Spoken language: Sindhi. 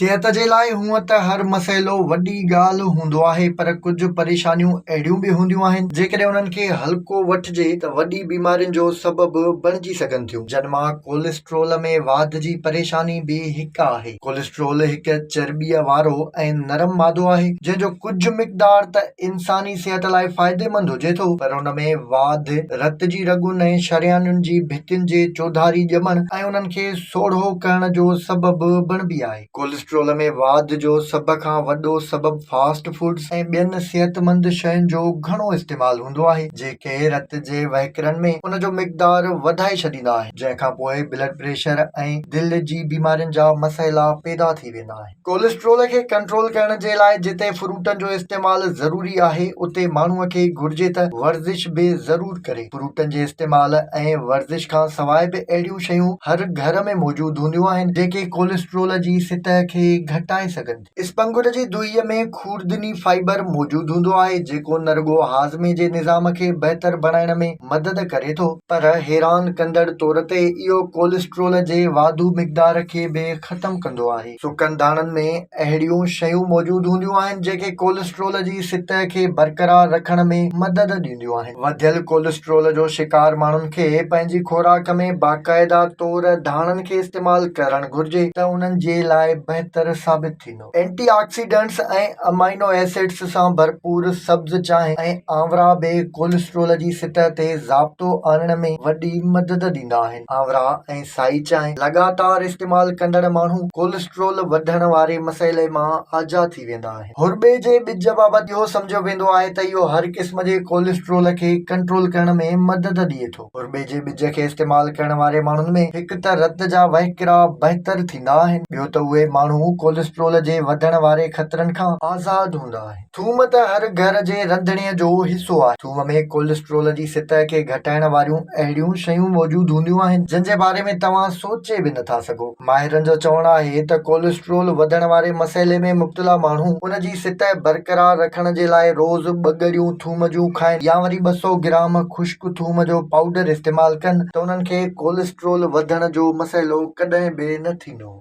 صحت جي لاء هونء ته هر مسئلو وڏي ڳالهه هوندو آهي پر ڪجهه پريشانيون اهڙيون به هونديون آهن جيڪڏهن انهن کي هلڪو وٺجي ته وڏي بيمارين جو سبب بڻجي سگهن ٿيون جن مان ڪوليسٽرول ۾ واڌ جي پريشاني به هڪ آهي. ڪوليسٽرول هڪ چرٻيء وارو ۽ نرم مادو آهي جنهن جو ڪجهه مقدار ته انساني صحت لاء فائديمند هجي ٿو پر ان ۾ واڌ رت جي رڳن ۽ شريانين جي ڀتين جي چوڌاري ڄمڻ ۽ انهن کي سوڙهو ڪرڻ جو سبب بڻبي آهي. ڪوليسٽرول ۾ واڌ جو سڀ کان وڏو سبب فاسٽ فوڊز ۽ ٻين صحتمند شين جو گهڻو استعمال هوندو آهي، جيڪي رت جي وهڪرن ۾ ان جو مقدار وڌائي ڇڏيندا آهن، جنهن کان پوء بلڊ پريشر ۽ دل جي بيمارين جا مسئلا پيدا ٿي ويندا آهن. ڪوليسٽرول کي ڪنٽرول ڪرڻ جي لاء جتي فروٽن جو استعمال ضروري آهي اتي ماڻهو کي گهرجي ته ورزش به ضرور ڪري. فروٽن جي استعمال ۽ ورزش کان سواء به اهڙيون شيون هر گهر ۾ موجود هونديون آهن جيڪي ڪوليسٽرول جي سطح کي گهٽائي سگهن ٿيون. اسپنگل جي دوئي ۾ خوردني فائبر موجود هوندو آهي جيڪو نه رڳو هاضمي جي نظام کي بهتر بڻائڻ ۾ مدد ڪري ٿو پر حيران ڪندڙ طور تي اهو ڪوليسٽرول جي واڌو مقدار کي به ختم ڪندو آهي. سڪن داڻن ۾ اهڙيون شيون موجود هونديون آهن جيڪي ڪوليسٽرول جي سطح کي برقرار رکڻ ۾ مدد ڏينديون آهن. وڌيل ڪوليسٽرول جو شڪار ماڻهن کي پنهنجي خوراڪ ۾ باقاعده طور ڌاڻن کي استعمال ڪرڻ گهرجي ته انهن جي لاء بهتر ثابت ٿيندو. اينٽي آڪسيڊنٽس ۽ امائنو ايسڊز سان ڀرپور سبز چانهه ۽ آنورا به ڪوليسٽرول جي سطح تي ضابطو آڻڻ ۾ وڏي مدد ڏيندا آهن. آنورا ۽ سائي چانهه لڳاتار استعمال ڪندڙ ماڻهو ڪوليسٽرول وڌڻ واري مسئلي مان آجا ٿي ويندا آهن. هرٻي جي ٻج بابت اهو سمجهيو ويندو آهي ته اهو هر قسم جي ڪوليسٽرول کي ڪنٽرول ڪرڻ ۾ مدد ڏئي ٿو. هرٻي جي ٻج کي استعمال ڪرڻ واري ماڻهن ۾ هڪ ته رت جا وهڪرا بهتر ٿيندا آهن ٻيو ته اهي ماڻهو ڪوليسٽرول جي وڌڻ واري خطرن کان آزاد هوندا آهن. ٿوم ته هر گهر جي رنڌڻي جو حصو آهي. ٿوم ۾ ڪوليسٽرول جي سطح کي گهٽائڻ واريون اهڙيون شيون موجود هونديون آهن، جن جي باري ۾ توهان سوچي به نٿا سگهو. ماهرن جو چوڻ آهي ته ڪوليسٽرول وڌڻ واري مسئلي ۾ مبتلا ماڻهو ان جي سطح برقرار رکڻ جي لاء روز ٻه ڳڙيون ٿوم جون کائن يا وري 200 گرام خشڪ ٿوم جو پائوڊر استعمال ڪن ته انهن کي ڪوليسٽرول وڌڻ جو مسئلو ڪڏهن به نه ٿيندو.